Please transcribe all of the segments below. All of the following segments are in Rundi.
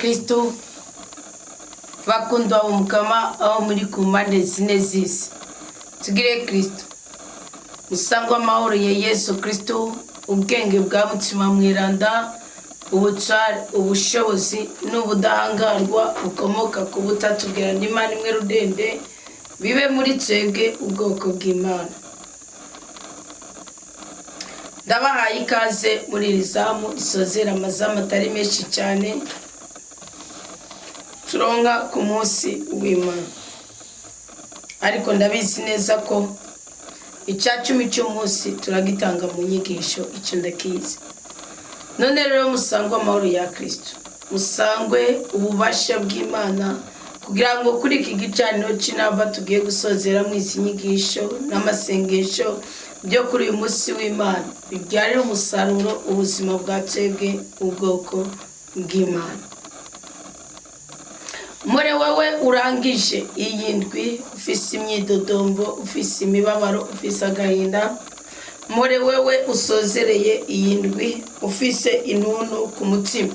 Kristo, bakundwa Mukama aho muri ku mpande zine z'isi, tugire Kristo musangwa amahoro ya Yesu Kristo, ubwenge bwa Mutima Mweranda, ubutware, ubushobozi n'ubudahangarwa bukomoka ku butatu bwera n'Imana imwe rudende, bibe muri twebwe ubwoko bw'Imana. Ndabahaye ikaze muri iri zamu risozera amazamu atari menshi cyane turonka ku munsi w'Imana, ariko ndabizi neza ko icya 10 cy'umunsi turagitanga mu nyigisho, icyo ndakizi. None rero musangwe amahoro ya Kristo, musangwe ububasha bw'Imana, kugira ngo kuri iki gicaniro cy'inava tugiye gusozera mu izi nyigisho n'amasengesho byo kuri uyu munsi w'Imana bibyarira umusaruro ubuzima bwa twebwe ubwoko bw'Imana. Muri wowe urangije iyi ndwi ufise imyidodombo, ufise imibabaro, ufise agahinda, muri wewe usozereye iyi ndwi ufise intuntu ku mutima,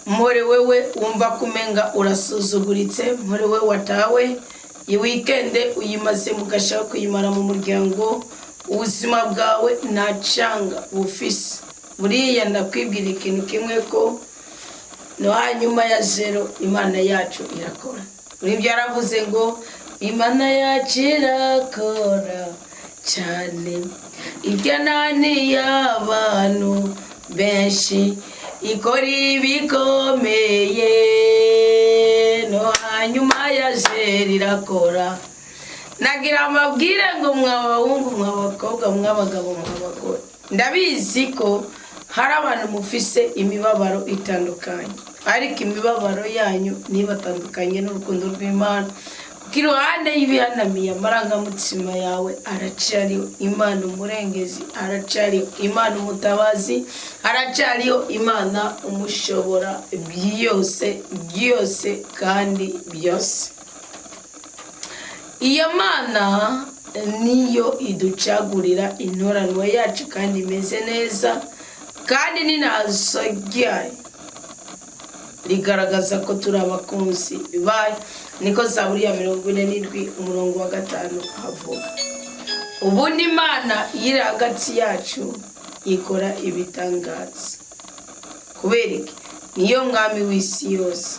muri wewe wumva kumenga urasuzuguritse, muri wewe watawe, iyi wikende uyimaze mugashaka kuyimara mu muryango, ubuzima bwawe nta canga bufise. Buriya ndakwibwira ikintu kimwe, ko no hanyuma ya zero Imana yacu irakora. Muri ibyo yaravuze ngo Imana yacu irakora cyane, ibyo naniye abantu benshi, ikora ibikomeye, no hanyuma ya zero irakora. Nagira amabwire ngo mw'abahungu, mw'abakobwa, mw'abagabo, mw'abagore, ndabizi ko hari abantu mufise imibabaro itandukanye, ariko imibabaro yanyu ntibatandukanye n'urukundo rw'Imana, kuko iruhande y'ibihanamiye amarangamutima yawe aracariho Imana umurengezi, aracariho Imana umutabazi, aracariho Imana umushobora byose byose kandi byose. Iyo Mana niyo iducagurira intoranwa yacu kandi imeze neza, kandi n'inazo ryayo rigaragaza ko turi abakunzi bayo. Niko Zaburi ya 47 umurongo wa 5 havuga. Ubundi Imana iri hagati yacu ikora ibitangaza. Kubera iki? Niyo mwami w'isi yose,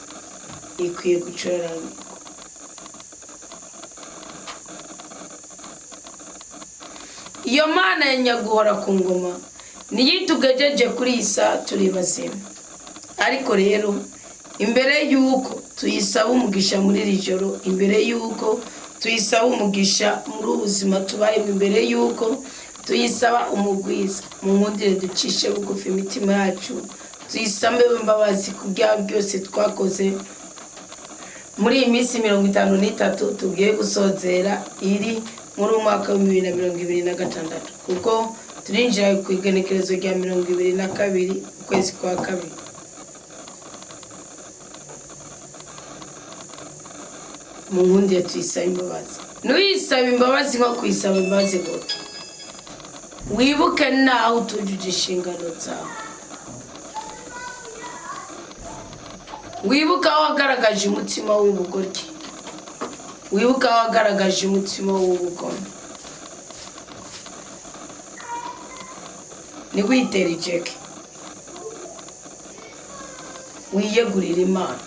ikwiye gucurarangirwa. Iyo Mana ya nyaguhora ku ngoma niyo itugejeje kuri iyi saha turi bazima. Ariko rero imbere y'uko tuyisaba umugisha muri iri joro, imbere y'uko tuyisaba umugisha muri ubu buzima tubayemo, imbere y'uko tuyisaba umugwiza, mu nkundire ducishe bugufi imitima yacu, tuyisabe imbabazi ku byaha byose twakoze muri iyi minsi 53 tugiye gusozera iri muri uyu mwaka wa 2026, kuko turinjira ku igenekerezo rya 22 ukwezi kwa kabiri. Mu nkundire tuyisaba imbabazi. Ntuyisaba imbabazi nko kuyisaba imbabazi gute? Wibuke naho utujuje inshingano zawe, wibuke aho wagaragaje umutima w'ubugoryi, wibuke aho wagaragaje umutima w'ubugome. Ntiwitere ijeke, wiyegurire Imana.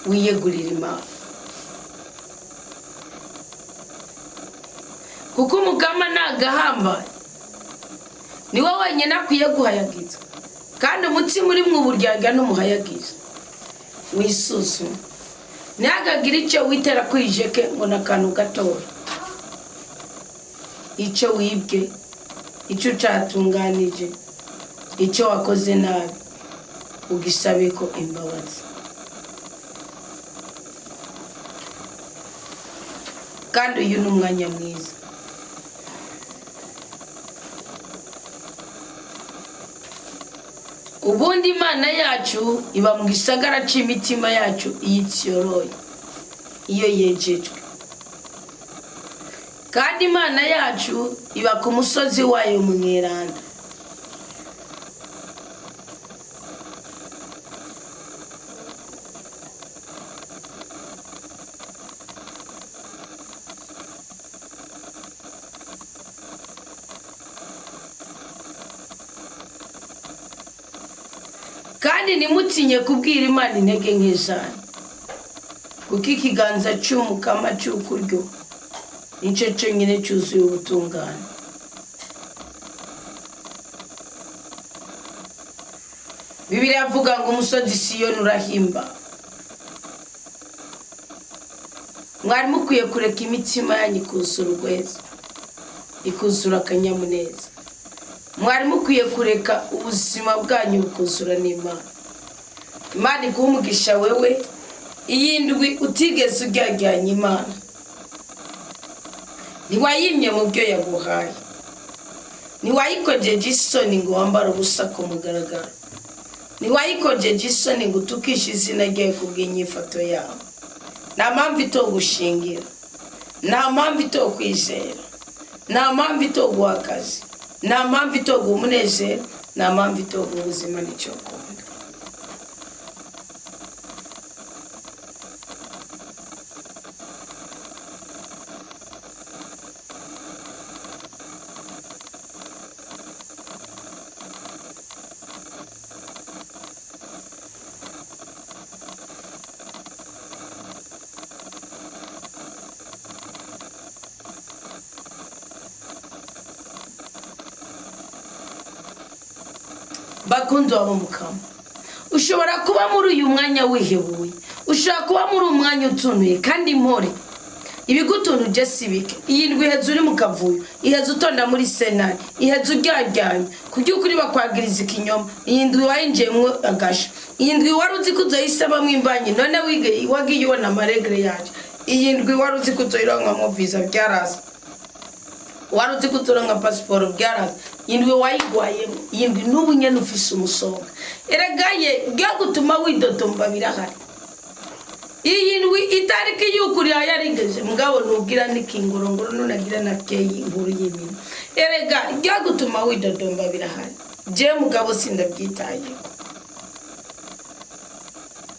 Wiyegurire Imana, kuko Umukama nagahambaye, ni wowe wenyine akwiye guhayagiza, kandi umutima uri mu buryarya n'umuhayagiza. Wisuzume, ntihagagire icyo witera kwijeke ngo ni akantu gatoya. Icyo wibwe, icyo utatunganije, icyo wakoze nabi, ugisabe ko imbabazi. Kandi uyu ni umwanya mwiza. Ubundi Imana yacu iba mu gisagara c'imitima yacu iyitsiyoroye iyo yejejwe, kandi Imana yacu iba ku musozi wayo mweranda. Kandi ntimutinye kubwira Imana intege nke zanyu, kuko ikiganza cy'Umukama cy'ukuryo nicyo cyonyine cyuzuye ubutungane. Bibiliya avuga ngo umusozi Siyoni urahimba. Mwari mukwiye kureka imitima yanyu ikuzura urweza, ikuzura akanyamuneza. Mwari mukwiye kureka ubuzima bwanyu bukuzura n'Imana. Imana iguha umugisha wewe iyi ndwi utigeze ujyajyanya Imana, ntiwayimye mu byo yaguhaye, ntiwayikojeje isoni ngo wambare ubusa ku mugaragaro, ntiwayikojeje isoni ngo utukishe izina ryayo ku bw'inyifato yawe. Nta mpamvu itogushingira, nta mpamvu itokwizera, nta mpamvu itoguha akazi, nta mpamvu itoguha umunezero, nta mpamvu itoguha ubuzima n'icyo ukunda. Bakunzi wabo Mukama, ushobora kuba muri uyu mwanya wihebuye, ushobora kuba muri uyu mwanya utunuye, kandi impore ibigutunuje si bike. Iyi ndwi iheze uri mu kavuyo, iheze utonda muri senari, iheze uryaryanye ku by'ukuri bakwagiriza ikinyoma. Iyi ndwi wayinjiyemwo agasha, iyi ndwi wari uzi ko uzoyisamamwo imbanyi, none wagiye ubona amaregre yaje. Iyi ndwi wari uzi ko uzoyironkamwo visa, byaraza. Wari uzi ko uzoronka pasiporo, byaraza. Iyi ndwi wayigwayemo, iyi ndwi n'ubu nyene ufise umusonga. Erega ye byagutuma widodomba birahari. Iyi ndwi itariki y'ukuri yarigeze, mugabo ntugira n'ikingorongoro, nunagira na keyi inkuru y'imino. Erega byagutuma widodomba birahari. Je mugabo sindabyitayeho,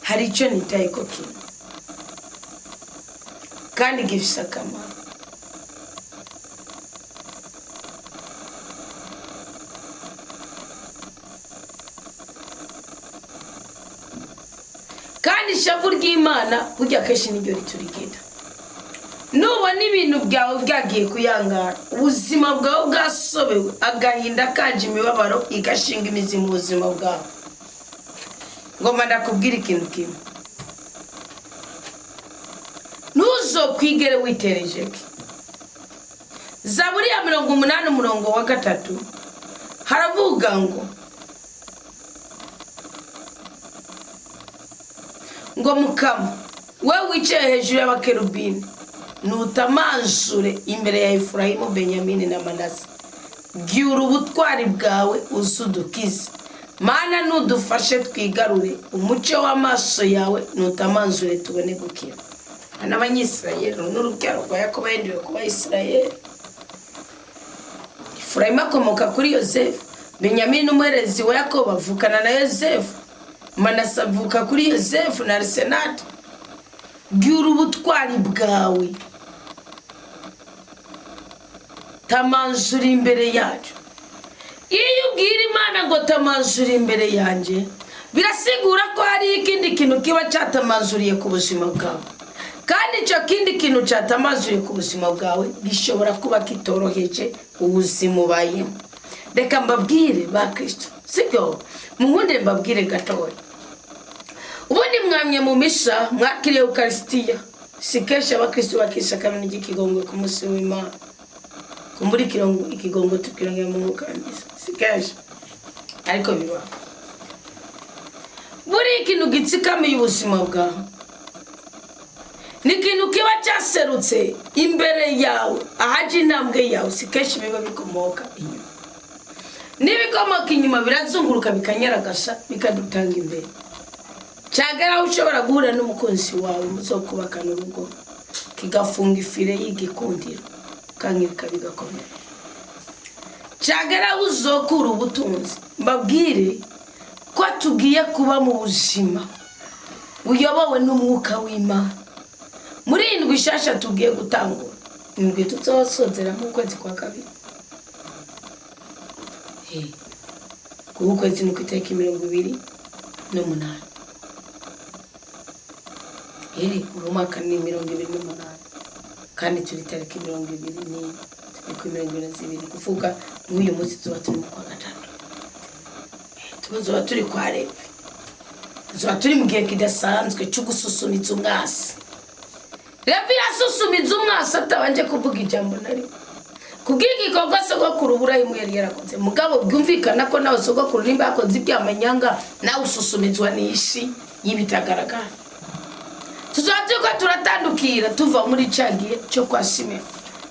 hari icyo nitaye ko kimwe kandi gifise akamaro. Kandi ishavu ry'Imana burya kenshi niryo riturigenda. Nubona ibintu byawe byagiye kuyangara, ubuzima bwawe bwasobewe, agahinda kaje, imibabaro igashinga imizi mu buzima bwawe, ngomba ndakubwira ikintu kimwe: ntuzokwigere witerejeke. Zaburi ya 80 umurongo wa 3 haravuga ngo Mukama we wicaye hejuru y'abakerubini, nutamanzure imbere ya Efurayimu, Benyamini na Manase. Byura ubutwari bwawe uzudukize, Mana, nudufashe twigarure umucyo w'amaso yawe, nutamanzure tubone gukira. N'Abanyisirayeli n'urubyaro rwa Yakobo yendewe kuba Isirayeli. Efurayimu akomoka kuri Yosefu, Benyamini umuherezi wa Yakobo avukana na Yosefu, Manase avuka kuri Yosefu na Arisenati. Byura ubutwari bwawe, tamanzura imbere yacu. Iyo ubwira Imana ngo tamanzura imbere yanjye, birasigura ko hari ikindi kintu kiba cyatamanzuriye ku buzima bwawe, kandi icyo kindi kintu cyatamanzuriye ku buzima bwawe gishobora kuba kitoroheje ubuzima ubayemo. Reka mbabwire ba Kristo, sibyo? Muhunde mbabwire gatoya. Ubundi mwamye mu misa, mwakiriye ukarisitiya. Si kenshi abakristo bakisha kabiri ry'ikigongwe ku munsi w'Imana, kumbura ikigongo tukirongera mu mwuka misa, si kenshi ariko biba. Buriya ikintu gitsikamiye ubuzima bwawe ni ikintu kiba cyaserutse imbere yawe ahaje intambwe yawe, si kenshi biba bikomoka inyuma. N'ibikomoka inyuma birazunguruka bikanyaragasa bikadutanga imbere. Cyagera aho ushobora guhura n'umukunzi wawe muzokubakana urugo, kigafunga ifire y'igikundiro, kankirika bigakomera. Cyagera aho uzokura ubutunzi, mbabwire ko tugiye kuba mu buzima buyobowe n'umwuka w'Imana. Muri iyi ndwi nshasha tugiye gutangura, indwi tuzosozera mu kwezi kwa kabiri, kuko ukwezi ni ku itariki 28. Uyu mwaka ni 28, kandi turi tariki 24, turi kuri 22, kuvuga nk'uyu munsi tuba turi mu kwa gatatu, tuba turi kwa Levi, tuba turi mu gihe kidasanzwe cyo gususumitsa umwasi. Levi yasusumitse umwasi atabanje kuvuga ijambo na rimwe kubw'igikorwa sogokuru Burayimu yari yarakoze. Mugabo byumvikana ko nawe sogokuru nimba yakoze iby'amanyanga, nawe ususumizwa n'isi y'ibitagaragara. Tuzaba turiko turatandukira tuva muri ca gihe cyo kwa Simeon,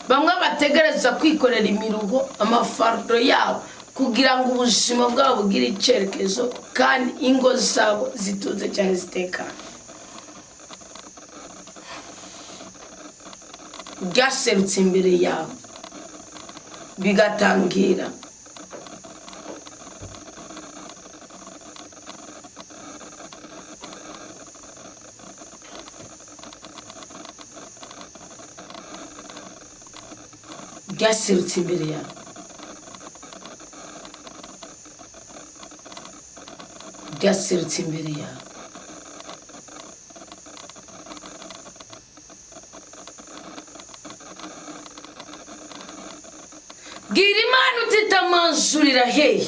bamwe bategereza kwikorera imiruho, amafardo yabo, kugira ngo ubuzima bwabo bugire icerekezo kandi ingo zabo zituze cyane zitekana. Byaserutse imbere yawe bigatangira byaserutse imbere yawe, byaserutse imbere yawe. Bwira Imana uti: tamanzurira hehe,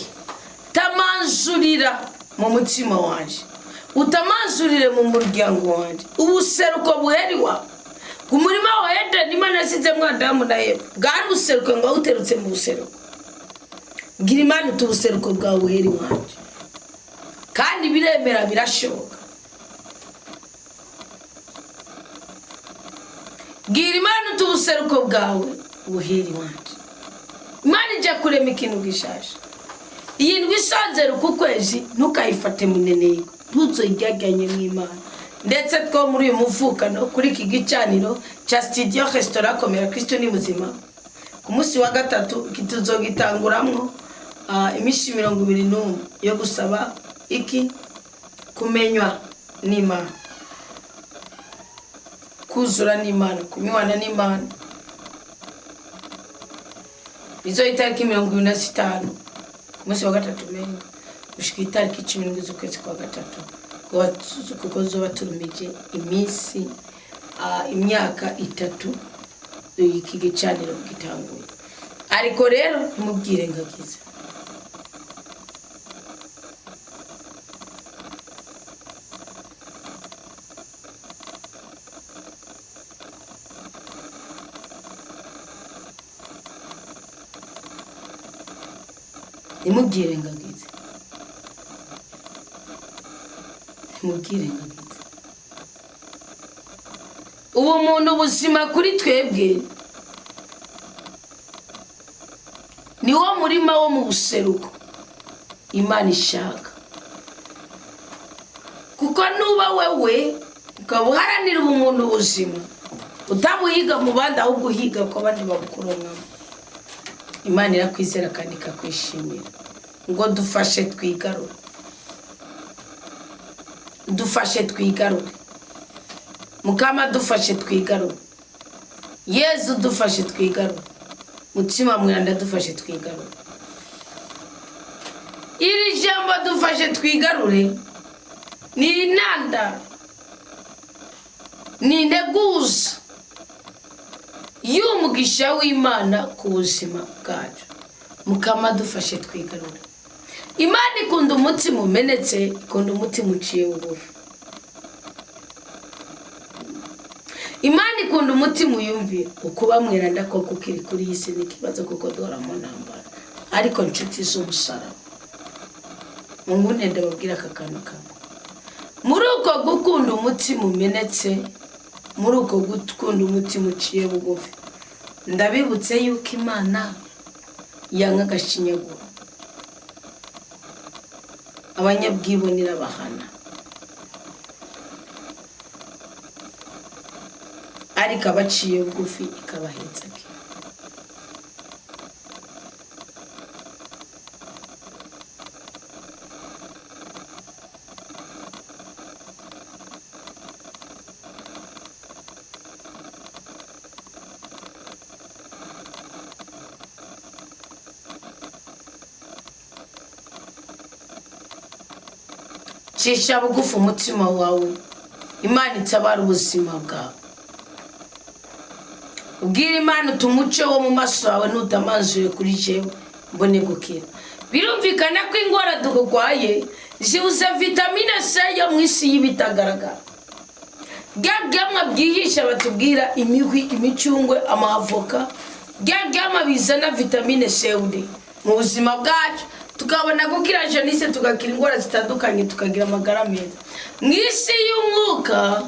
tamanzurira mu mutima wanje, utamanzurire mu muryango wanje, ubuseruko buheri wawe. Ku murima wa Edeni Imana yasizemo Adamu na Eva, bwari ubuseruko, ngo awuterutse mu buseruko. Bwira Imana uti: ubuseruko bwawe buheri wanje. Kandi biremera, birashoboka. Bwira Imana uti: ubuseruko bwawe buheri wanje. Imana ijya kurema ikintu gishasha. Iyi ndwi isanzere uku kwezi ntukayifate muneneko, ntuzoyiryaganye mw'Imana. Ndetse two muri uyu muvukano kuri iki gicaniro cya studio restaurant Komera Kristo ni muzima, ku munsi wa gatatu tuzogitanguramwo iminsi 21 yo gusaba iki? Kumenywa n'Imana, kuzura n'Imana, kunywana n'Imana. Izo itariki 25 ku munsi wa gatatu menga gushika itariki 17 z'ukwezi kwa gatatu, kuko zoba turumije iminsi imyaka 3 iki gicaniro gitanguye. Ariko rero ntimubwirengagize. Ntimubyirengagize, ntimubyirengagize. Ubumuntu buzima kuri twebwe ni wo murima wo mu buseruko Imana ishaka, kuko nuba wewe ukaba uharanira ubumuntu buzima, utabuhiga mu bandi, ahubwo uhiga ko abandi babukuronkamo, Imana irakwizera kandi ikakwishimira. Ngo dufashe twigarure, dufashe twigarure, Mukama dufashe twigarure, Yezu dufashe twigarure, Mutima Mweranda dufashe twigarure. Iri jambo dufashe twigarure ni intandaro, ni integuza y'umugisha w'Imana ku buzima bwacu. Mukama dufashe twigarure. Imana ikunda umutima umenetse, ikunda umutima uciye bugufi. Imana ikunda umutima uyumvira. Ukuba mweranda koko ukiri kuri iyi si ni ikibazo, kuko duhora mu ntambara. Ariko nshuti z'umusaraba, mungunde ndababwira aka kantu kamwe. Muri uko gukunda umutima umenetse, muri uko gukunda umutima uciye bugufi, ndabibutse yuko Imana yanga agashinyaguro. Abanyabwibone irabahana, ariko abaciye bugufi ikabahetsagira. Cisha bugufi umutima wawe, Imana itabara ubuzima bwawe. Ubwira Imana uti: "Umucyo wo mu maso yawe nutamanzuye kuri jewe, mbone gukira." Birumvikana ko indwara durwaye zibuze vitamine C yo mu isi y'ibitagaragara, bya byamwa byihisha batubwira, imihwi, imicungwe, amavoka, bya byamwa bizana vitamine C mu buzima bwacu, tukabona gukira jaunisse, tugakira indwara zitandukanye, tukagira amagara meza. Mu isi y'umwuka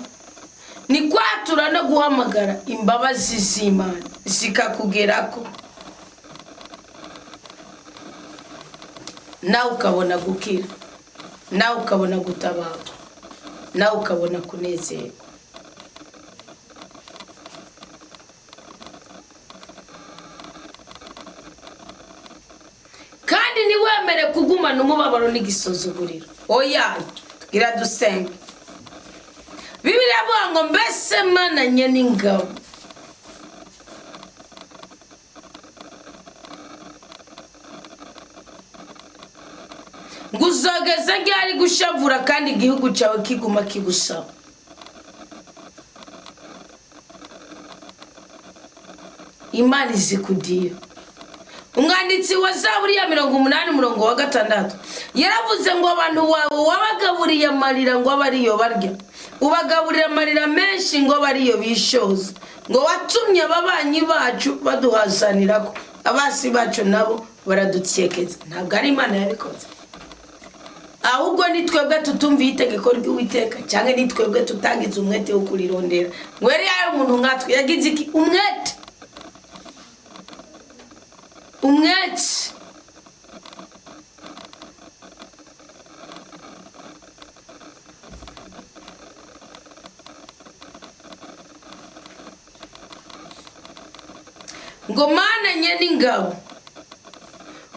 ni kwatura no guhamagara imbabazi z'Imana zikakugerako, nawe ukabona gukira, nawe ukabona gutabarwa, nawe ukabona kunezerwa. Kandi ntiwemere kugumana umubabaro n'igisuzuguriro. Oya, tugira dusenge. Bibiliya avuga ngo: "Mbese Mana n'ingabo, ngo uzogeza ryari gushavura kandi igihugu cyawe kiguma kigusaba?" Imana izi kudiyo. Umwanditsi wa Zaburi ya 80 umurongo wa 6 yaravuze ngo: "Abantu wawe wabagaburiye amarira ngo abe ariyo barya, ubagaburira amarira menshi ngo abe ariyo bishoza, ngo watumye ababanyi bacu baduhazanira ko abasi bacu nabo baradukekeza." Ntabwo ari Imana yabikoze, ahubwo ni twebwe tutumviye itegeko ry'Uwiteka, cyangwa ni twebwe tutagize umwete wo kurirondera. Ngo yari yari umuntu nkatwe, yagize iki? Umwete, umwete. Ngo: "Mana n'ingabo,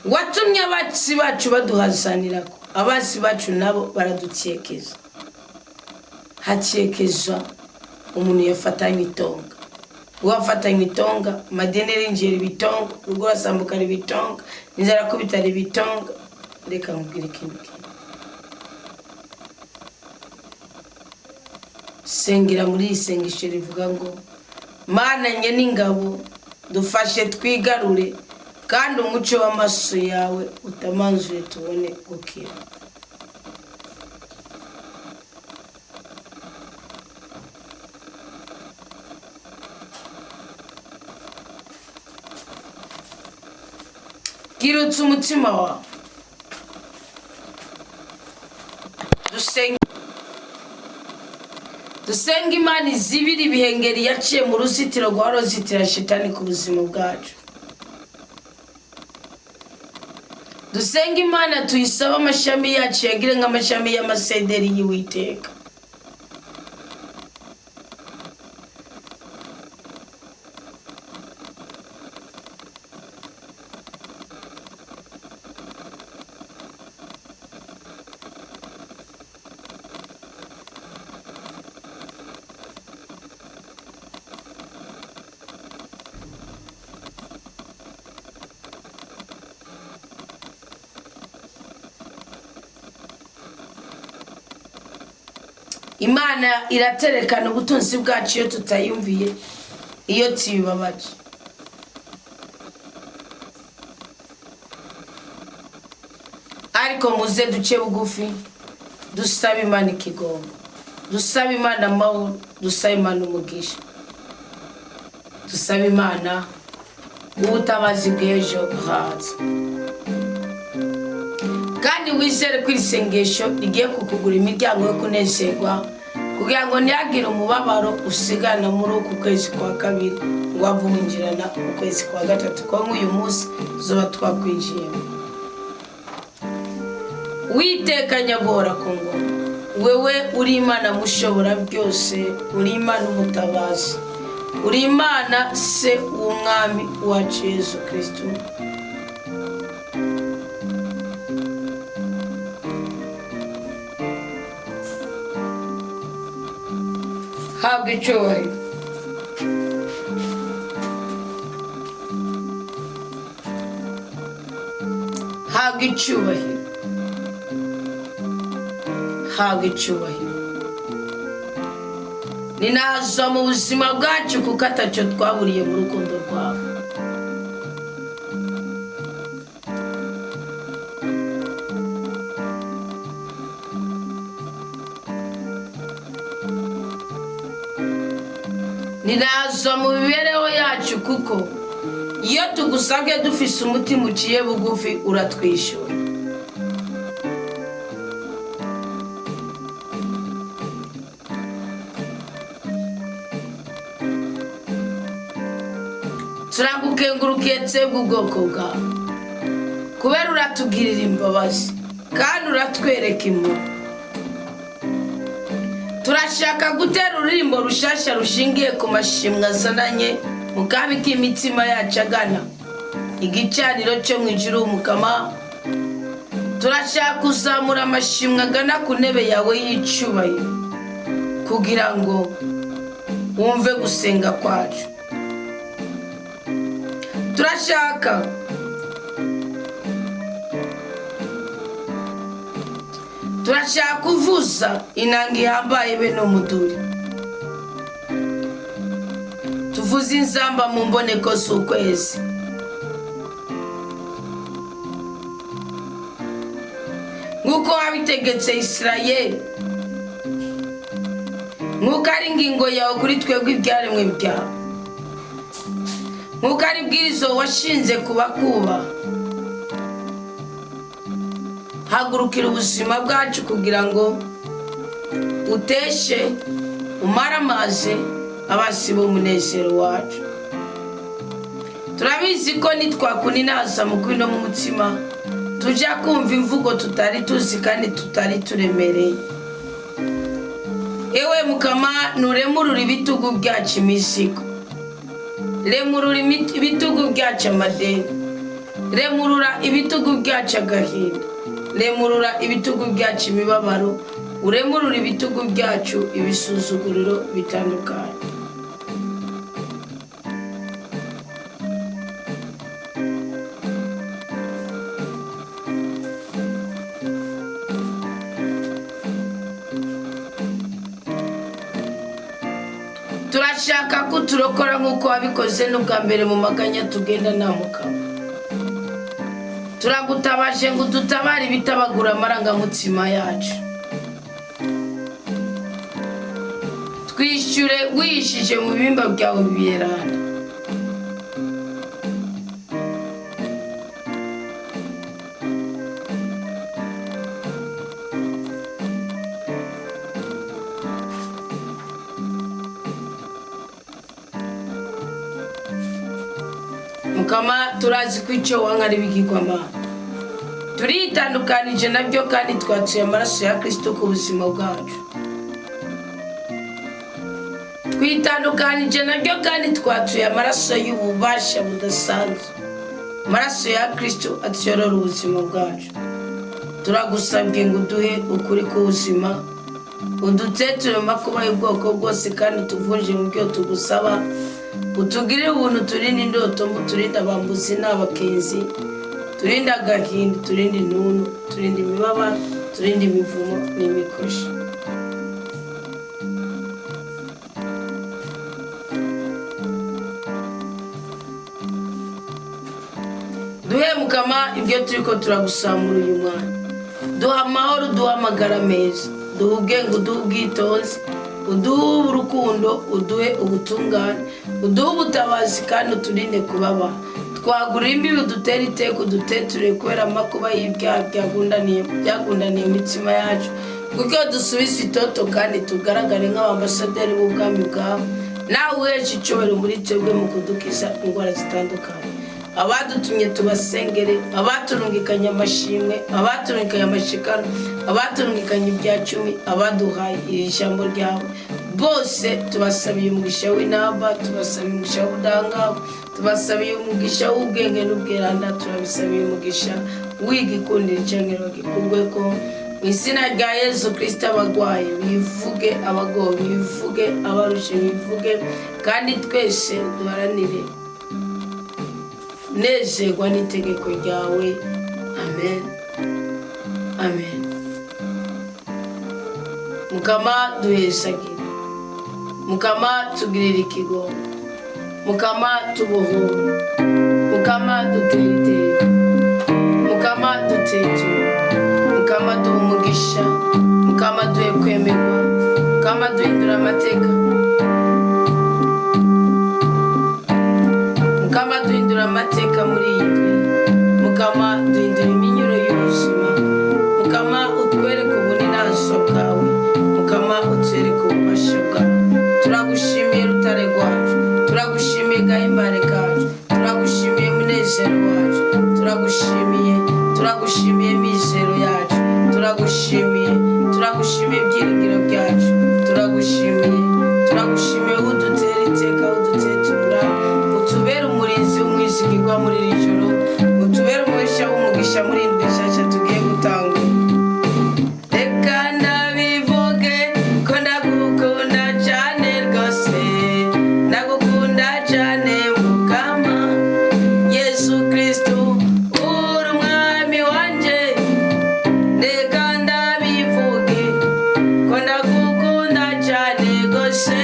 watumye abasi bacu baduhazanira ko abasi bacu nabo baradukekeza." Hakekezwa umuntu yafatanywe itonga, uwafatanywe itonga, amadeni arinjira ibitonga, urugo rasambuka ibitonga, inzara kubitara ibitonga. Reka nkubwire ikintu kimwe: sengera muri iri sengesho rivuga ngo: "Mana n'ingabo, dufashe twigarure, kandi umucyo w'amaso yawe utamanzuye, tubone gukira." Bwirutse umutima wawe, dusenge, dusenga Imana izibira ibihengeri yaciye mu ruzitiro rwa ruzitira shitani ku buzima bwacu. Dusenga Imana, tuyisabe amashami yacu yagire nk'amashami y'amasederi y'Uwiteka. Imana iraterekana ubutunzi bwacu iyo tutayumviye, iyo tuyibabaje. Ariko muze duce bugufi, dusabe Imana ikigongo, dusabe Imana amahoro, dusabe Imana umugisha, dusabe Imana ubutabazi bw'ejo haza. Kandi wizere ko iri sengesho rigiye kukugura imiryango yo kunezerwa, kugira ngo ntihagire umubabaro usigana muri uku kwezi kwa kabiri ngo wave winjirana ukwezi kwa gatatu, ko nk'uyu munsi tuzoba twakwinjiyemo. Uwiteka nyaguhora ku ngoma, wewe uri Imana mushobora byose, uri Imana umutabazi, uri Imana se w'umwami wacu Yesu Kristo. Habwa icyubahiro. Habwa icyubahiro. Habwa icyubahiro. Ninaza mu buzima bwacu kuko atacyo twaburiye mu rukundo rwawe. Ninaza mu mibereho yacu kuko iyo tugusabye dufise umutima uciye bugufi uratwishyura. Turagukengurukiye twebwe ubwoko bwawe, kubera uratugirira imbabazi kandi uratwereka impuhwe. Turashaka gutera ururirimbo rushasha rushingiye ku mashimwe azananye mu kabi k'imitima yacu agana igicaniro cyo mu ijuru. Umukama, turashaka kuzamura amashimwe agana ku ntebe yawe y'icyubahiro kugira ngo wumve gusenga kwacu. Turashaka kuvuza inanga ihambaye bene umuduri, tuvuze inzamba mu mboneko z'ukwezi. Nk'uko wabitegetse Isirayeli, nk'uko ari ingingo yawe kuri twebwe ibyaremwe byawe, nk'uko ari bwirizo washinze kubakuba, hagurukira ubuzima bwacu kugira ngo uteshe umaramaze abasi b'umunezero wacu. Turabizi ko nitwakuninaza mu kuri no mu mutima tujya kumva imvugo tutari tuzi kandi tutari turemereye. Ewe Mukama, nuremurura ibitugu byacu imizigo, remurura ibitugu byacu amadeni, remurura ibitugu byacu agahinda, remurura ibitugu byacu imibabaro, uremurura ibitugu byacu ibisuzuguriro bitandukanye. Turashaka ko uturokora nk'uko wabikoze n'ubwa mbere mu maganya tugenda nta mukama. Turagutabaje ngo udutabare ibitabagura amarangamutima yacu. Twishyure wihishije mu bibimba byawe biyerana. Mukama, turazi ko icyo wanga ari ibigirwamana. Turitandukanije nabyo kandi twatuye amaraso ya Kristo ku buzima bwacu. Twitandukanije nabyo kandi twatuye amaraso y'ububasha budasanzwe, amaraso ya Kristo atuyorora ubuzima bwacu. Turagusabye ngo uduhe ukuri k'ubuzima, uduteture mu makuba y'ubwoko bwose kandi utuvunje mu byo tugusaba. Utugirire ubuntu, turinde indoto, turinde abambuzi n'abakenzi, turinde agahinda, turinde intuntu, turinde imibabaro, turinde imivumo n'imikoshi. Duhe Mukama ibyo turi ko turagusaba muri uyu mwanya. Duha amahoro, uduhe amagara meza, duhe ubwenge, uduhe ubwitonzi, uduhe urukundo, uduhe ubutungane, uduhe ubutabazi kandi uturinde kubabara. Twagurira imbibi, udutere iteka, uduteture kubera amakuba y'ibyaha byagundaniye imitima yacu, kuko dusubize itoto kandi tugaragare nk'abambasaderi b'ubwami bwawe, nawe uhesha icyubahiro muri twebwe mu kudukiza indwara zitandukanye. Abadutumye tubasengere, abaturungikanye amashimwe, abaturungikanye amashikano, abaturungikanye ibya cumi, abaduhaye iri jambo ryawe bose, tubasabiye umugisha w'inamba, tubasabiye umugisha w'ubudahangarwa, tubasabiye umugisha w'ubwenge n'ubweranda, turabisabiye umugisha w'igikundiro cyangwa bagikugwe ko mu izina rya Yezu Kirisita. Abagwayi bivuge, abagowe bivuge, abarushe bivuge, kandi twese duharanire nezerwa n'itegeko ryawe. Amen, amen. Mukama duhesagire, Mukama tugirira ikigongo, Mukama tubohore, Mukama dutere iteka, Mukama duteture, Mukama duhe umugisha, Mukama duhe kwemerwa, Mukama duhindura amateka, Mukama duhindura amateka muri iyi ndwi, Mukama duhindura iminyuro y'ubuzima, Mukama utwereke ubuninazo bwawe, Mukama utwereke ububasha bwawe. Turagushimiye Rutare rwacu, turagushimiye Gahimbare kacu, turagushimiye Munezero wacu, turagushimiye, turagushimiye Mizero yacu, turagushimiye, turagushimiye Byiringiro byacu, turagushimiye, turagushimiye udutera iteka, udutetura, utubere umurinzi w'umwizigirwa muri iri joro, utubere umuhesha w'umugisha muri indwi nshyashya tugiye gutangura. Reka ndabivuge ko ndagukunda cyane rwose, ndagukunda cyane Mukama Yesu Kristu, uri umwami wanjye. Reka ndabivuge ko ndagukunda cyane rwose,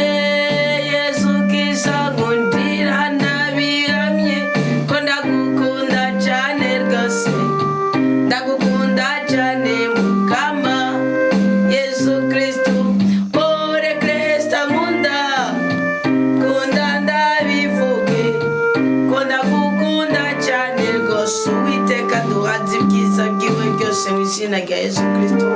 Yesu kiza nkundira, ndabihamye ko ndagukunda cyane rwose, ndagukunda cyane Mukama Yesu Kristu, ore Kristo nkunda kunda, ndabivuge ko ndagukunda cyane rwose. Uwiteka duhaze ibyiza byiwe byose mu izina rya Yesu Kristo.